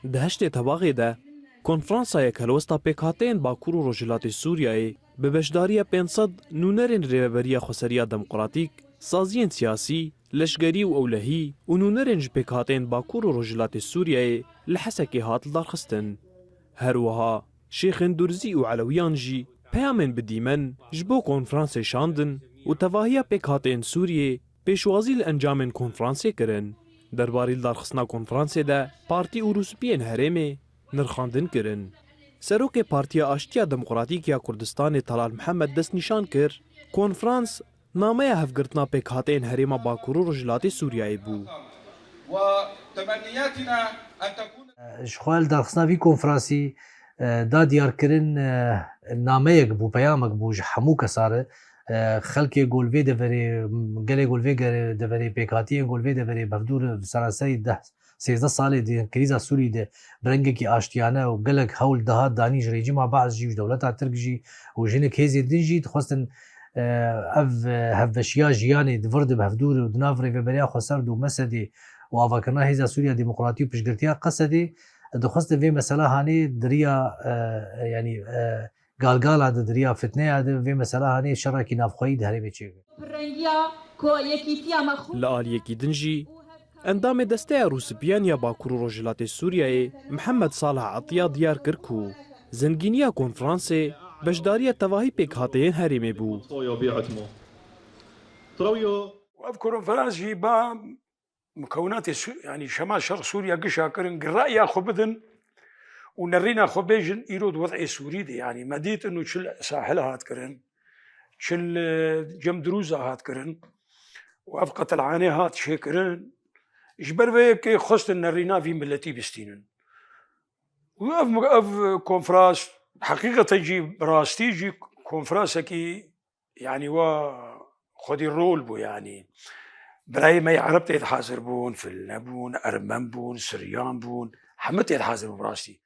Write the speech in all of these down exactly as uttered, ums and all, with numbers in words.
Di heştê Tebaxê de Konferansa Yekhelwesta Pêkhateyên Bakur û Rojhilatê Sûriyeyê bi beşdariya pênc sed nûnerên Rêveberiya Xweseriya Demokratîk, saziyên siyasî, leşgerî û ewlehî û nûnerên ji pêkhateyên Bakur û Rojhilatê Sûriyeyê li Hesekê hat lidarxistin. Her wiha Şêxên Durzî û Elewiyan jî peyamên bi dîmen ji bo konferansê şandin û tevahiya pêkhateyên Sûriyê pêşwazî li encamên konferansê kirin. Derbarî lidarxistina konferansê de partî û rûspiyên herêmê nirxandin kirin. Serokê Partiya Aştiya Demokratîk ya Kurdistanê Talal Mihemed destnîşan kir, konferans nameya hevgirtina pêkhateyên herêma Bakur û Rojhilatê Sûriyeyê bû. Ji xwe li darxistina vî konferansî, e, da diyarkirin, e, nameyek bû, peyamek bû ji hemû kesa re. E, xelkê ku li vê deverê, gelê ku li vê gere-, deverê, pêkhatiyên ku li vê deverê bi hevdû re bi seranserî deh, sêzdeh salê di krîza Sûrî de bi rengekî aştiyane û gelek hewl dihat danî ji rejîma Baas jî û ji dewleta Tirk jî û ji hinek hêzên din jî dixwestin, e, ev, e, hevbeşiya jiyanê di vir de bi hevdû re û di nav Rêveberiya Xweser de û Mesedê û avakirina Hêza Sûriya Demokratî û piştgirtiya Qesedê, dixwestin vê mesela hanê di riya, e, e, yanî, e, galgala de, di riya fitneya de, vê mesela hanê şerekî navxweyî di herêmê çêbibin. Pirrengiya ku yekîtiya me xwe. Li aliyekî din jî endamê Desteya Rûspiyên ya Bakur û Rojhilatê Sûriyeyê Mihemed Salih Etiya diyar kir ku zengîniya konferansê beşdariya tevahî pêkhateyên herêmê bû. Ev konferans jî ba mukewinatê Sû-, yanî Şemal Şerq Sûriya gişa kirin, gi reya xwe bidin û nerîna xwe bêjin îro di wed'ê Sûrî de. Yanî me dît ino çi li Sahil hat kirin, çi li Cem Dirûza hat kirin û ev qetilane hat çêkirin. Ji ber vê yekê xwestin nerîna vî miletî bistînin. Û ev, ev konferans heqîqeten jî bi rastî jî konferansekî Yanî wa xwedî rol bû yanî. Birayê me yê Ereb tê de hazir bûn, Filne bûn, Ermen bûn, Siryan bûn, hemû tê de hazir bûn bi rastî.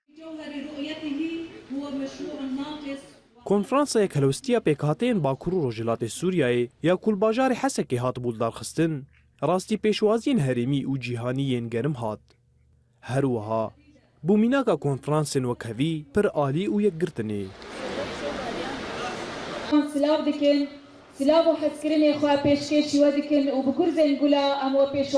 Konferansa Yekhelwestiya Pêkhateyên Bakur û Rojhilatê Sûriyeyê ya ku li bajarê Hesekê hatibû lidarxistin, rastî pêşwaziyên herêmî û cîhanî yên genim hat. Her wiha bû mînaka konferansên wek hevî pir alî û yekgirtinê. Silav dikin, silav û hezkirinê xwe pêşkêşî we dikin û bi gurzên gula em we pêş